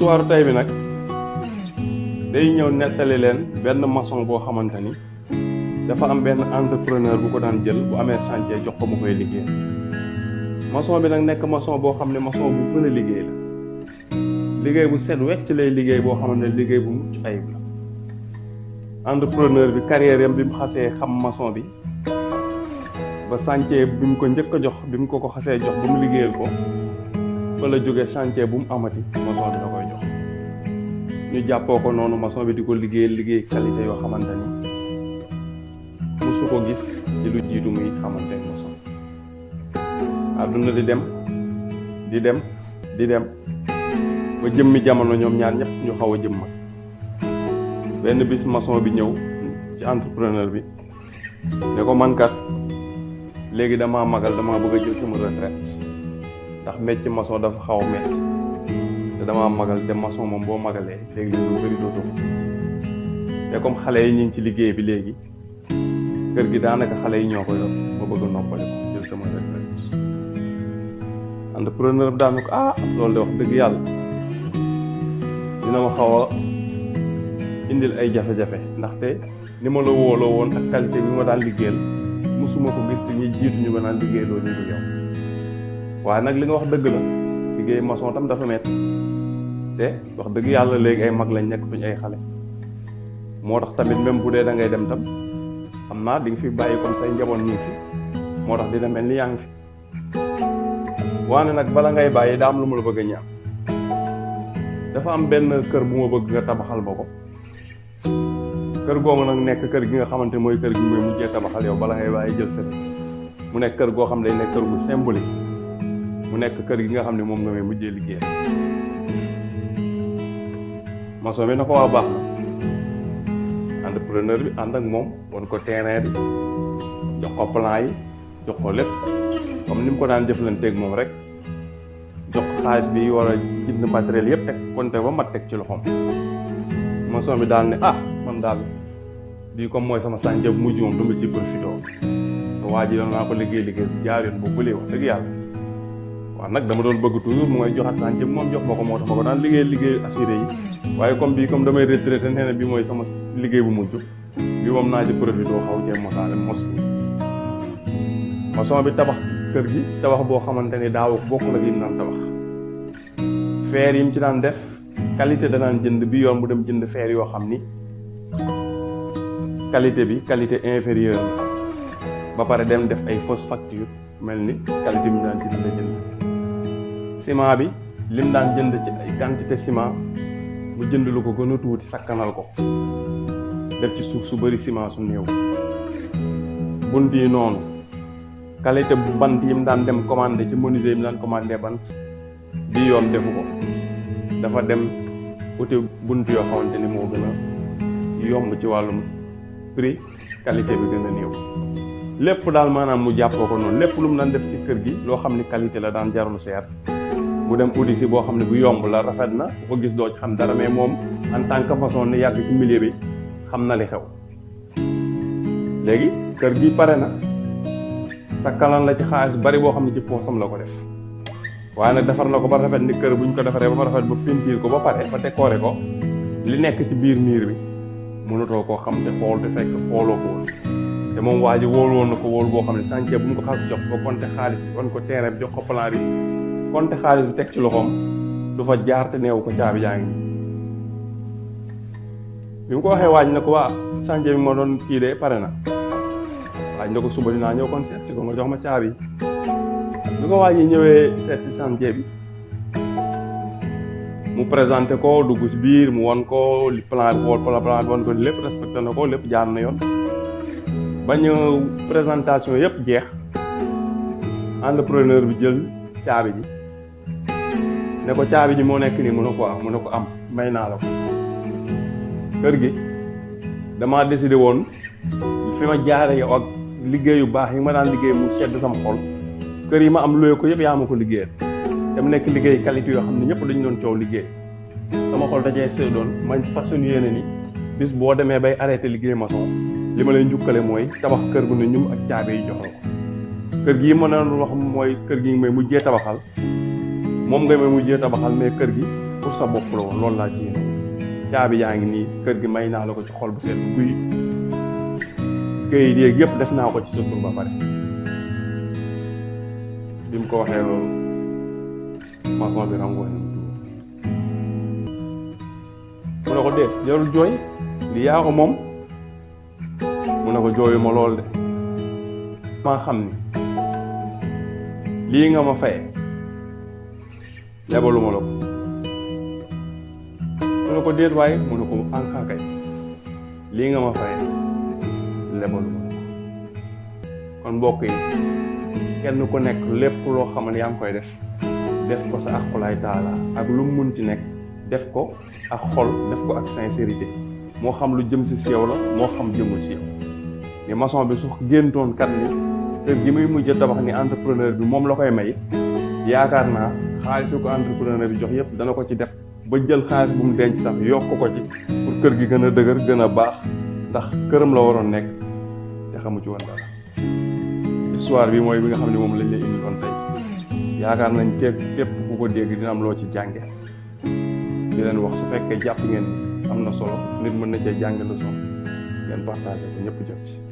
histoire tey bi nag day ñëw nettali leen benn maçon boo xamante ni dafa am benn entrepreneur bu ko daan jël bu amee chantier jox ko mu koy liggéey. maçon bi nag nekk maçon boo xam ne maçon bu mën a liggéey la, liggéey bu set wecc lay liggéey boo xamante ne liggéey bu mucc ayib la. entrepreneur bi carrière yam bi mu xasee xam maçon bi ba chantier bi mu ko njëkk a jox bi mu ko xasee jox ba mu liggéeyal ko fa la jógee chantier bu mu amati maçon bi da koy jox. ñu jàppoo ko noonu maçon bi di ko liggéey qualité yoo xamante ni musu ko gis ci lu jiitu muy xamante ni maçon. àdduna di dem ba jëmmi jamono ñoom ñaar ñëpp ñu xaw a jëmma. benn bis maçon bi ñëw ci entrepreneur bi ne ko man kat léegi damaa magal damaa bëgg a jël sama retraite ndax métier maçon dafa xaw a métti te damaa magal te maçon moom boo magalee léegi lu bëri dootoo ko te comme xale yi ñu ngi ci liggéey bi léegi kër gi daanaka xale yi ñoo ko yor ma bëgg a noppale ko jël sama retraite. entrepreneur bi daanu ko loolu de wax dëgg yàlla dina ma xaw a indil ay jafe-jafe ndaxte ni ma la wóoloo woon ak qualité bi ma daan liggéeyal musuma ko gis ci ñi jiitu ñu ma daan liggéeyloo ni du yow. waaye nag li nga wax dëgg la, liggéey maçon tam dafa metti te wax dëgg yàlla léegi ay mag lañ nekk tuñ ay xale. moo tax tamit même bu dee da ngay dem tam xam naa di nga fi bàyyi comme say njaboot ñu fi, moo tax dina mel ni yaa ngi fi. waane nag bala ngay bàyyi daa am lu ma la bëgg a ñaan. dafa am benn kër bu ma bëgg nga tabaxal ma ko. kër googu nag nekk kër gi nga xamante mooy kër gi mooy mujjee tabaxal yow bala ngay bàyyi jël sa mu nekk kër goo xam ne day nekk kër gu symbolique, mu nekk kër gi nga xam ne moom nga may mujjee liggéey. maçon bi na ko waa baax na. entrepreneur bi ànd ak moom won ko terrain bi jox ko plan yi jox ko lépp comme ni mu ko daan jëflanteeg moom rek, jox ko xaalis bi war a jënd matériel yëpp teg konte ba mat teg ci loxoom. maçon bi daal ne man daal bii comme mooy sama chantier bu mujj moom dama ciy profité te waa ji doon naa ko liggéey jaar yoon boobu ba wax dëgg yàlla. waaw nag dama doon bëgg toujours mooy joxat chantier bi moom jox ma ko, moo tax ma ko daan liggéey assuré yi. waaye comme bii comme damay retraité nee na bii mooy sama liggéey bu mujj bii moom naa ci profité xaw cee mosaale mos bi. maçon bi tabax kër gi tabax boo xamante ni daaw bokk la gi naan tabax. fer yi mu ci daan def qualité danaan jënd bi yoon bu dem jënd fer yoo xam ni qualité bi qualité inférieure ba pare dem def ay fausse facture mel ni qualité bi mu daan jënd la jënd. ciment bi lim daan jënd ci ay quantité ciment mu jënd lu ko gën a tuuti sakkanal ko def ci suuf su bëri ciment su néew. bunt yi noonu qualité bu bant yi mu daan dem commandé ci menuisier yi mu daan commandé bant bi yoon defu ko, dafa dem uti bunt yoo xamante ni moo gën a yomb ci wàllum prix, qualité bi gën a néew. lépp daal maanaam mu jàppoo ko noonu, lépp lu mu daan def ci kër gi loo xam ni qualité la daan jarul seer mu dem uti si boo xam ne bu yomb la, rafet na, bu ko gis doo ci xam dara, mais moom en tant que maçon ni yàgg ci milieu bi xam na li xew. léegi kër gi pare na, sakkalan la ci xaalis bari boo xam ne ci poosam la ko def. waaye nag defar na ko ba rafet ni kër buñ ko defaree ba rafet ba peinture ko ba pare ba décorer ko, li nekk ci biir miir bi mënatoo koo xam te xool te fekk xooloo ko woon. te moom waa ji wóolu woon na ko wóolu boo xam ne chantier bu mu ko xas jox ba compter xaalis bi wan ko terrain bi jox ko plan bi compter xaalis bi teg ci loxoom du fa jaar te neewu ko caabi jaa ngi. bi mu ko waxee waaj na ko waa chantier bi moo doon kii de pare na, waaj na ko suba dinaa ñëw kon seet si ko nga jox ma caabi. bi ko waaj yi ñëwee seet si chantier bi mu présenté ko dugg ci biir mu won ko li plan bi plan bi won ko lépp respecté na ko, lépp jaar na yoon. ba ñu présentation yëpp jeex, entrepreneur bi jël caabi ji ne ko caabi ji moo nekk nii mu ne ko am may naa la ko. kër gi damaa décidé woon fi ma jaare yow ak liggéey yu baax yi ma daan liggéey mu sedd sama xol, kër yi ma am luye ko yëpp yaa ma ko liggéeyal te mu nekk liggéey qualité yoo xam ne ñëpp dañu doon coow liggéey. sama xol dajee see doon ma façon yéene ni bis boo demee bay arrêté liggéey maçon li ma lay njukkale mooy tabax kër gu ne ñum ak caabe yi jox la ko. kër gii ma doon wax mooy kër gi may mujjee tabaxal moom ngay may mujjee tabaxal, mais kër gi pour sa bopp la woon loolu laa ci yéene caabi yaa ngi nii kër gi may naa la ko ci xol bu sedd guy këyit yeeg yëpp def naa ko ci sa tur ba pare bi mu ko waxee loolu maçon bi rangoo na mu ne ko déet jarul jooy li yaa ko moom mu ne ko jooyu ma lool de maa xam ni lii nga ma faye lebalu ma la ko mu ne ko déet waaye mu ne ko anka kay lii nga ma faye lebalu ma la ko kon mbokk yi kenn ku nekk lépp loo xam ne yaa ngi koy def ko sa aqulaay taala ak lu mu munti nekk def ko ak xol def ko ak sincérité moo xam lu jëm si yow la moo xam jëmul si yow ni maçon bi su géntoon kat ni kër gi muy mujj tabax ni entrepreneur bi moom la koy may yaakaar naa xaalis ko entrepreneur bi jox yëpp dana ko ci def ba jël xaalis bu mu denc sax yokk ko ci pour kër gi gën a dëgër gën a baax ndax këram la waroon nekk te xamu ci woon dara histoire bi mooy bi nga xam ne moom lañ lay indi doon tey yaakaar nañ képp ku ko dégg dina am loo ci jànge di leen wax su fekkee jàpp ngeen am na solo nit mën na cee jànge leçon ngeen partagé ko ñëpp jot ci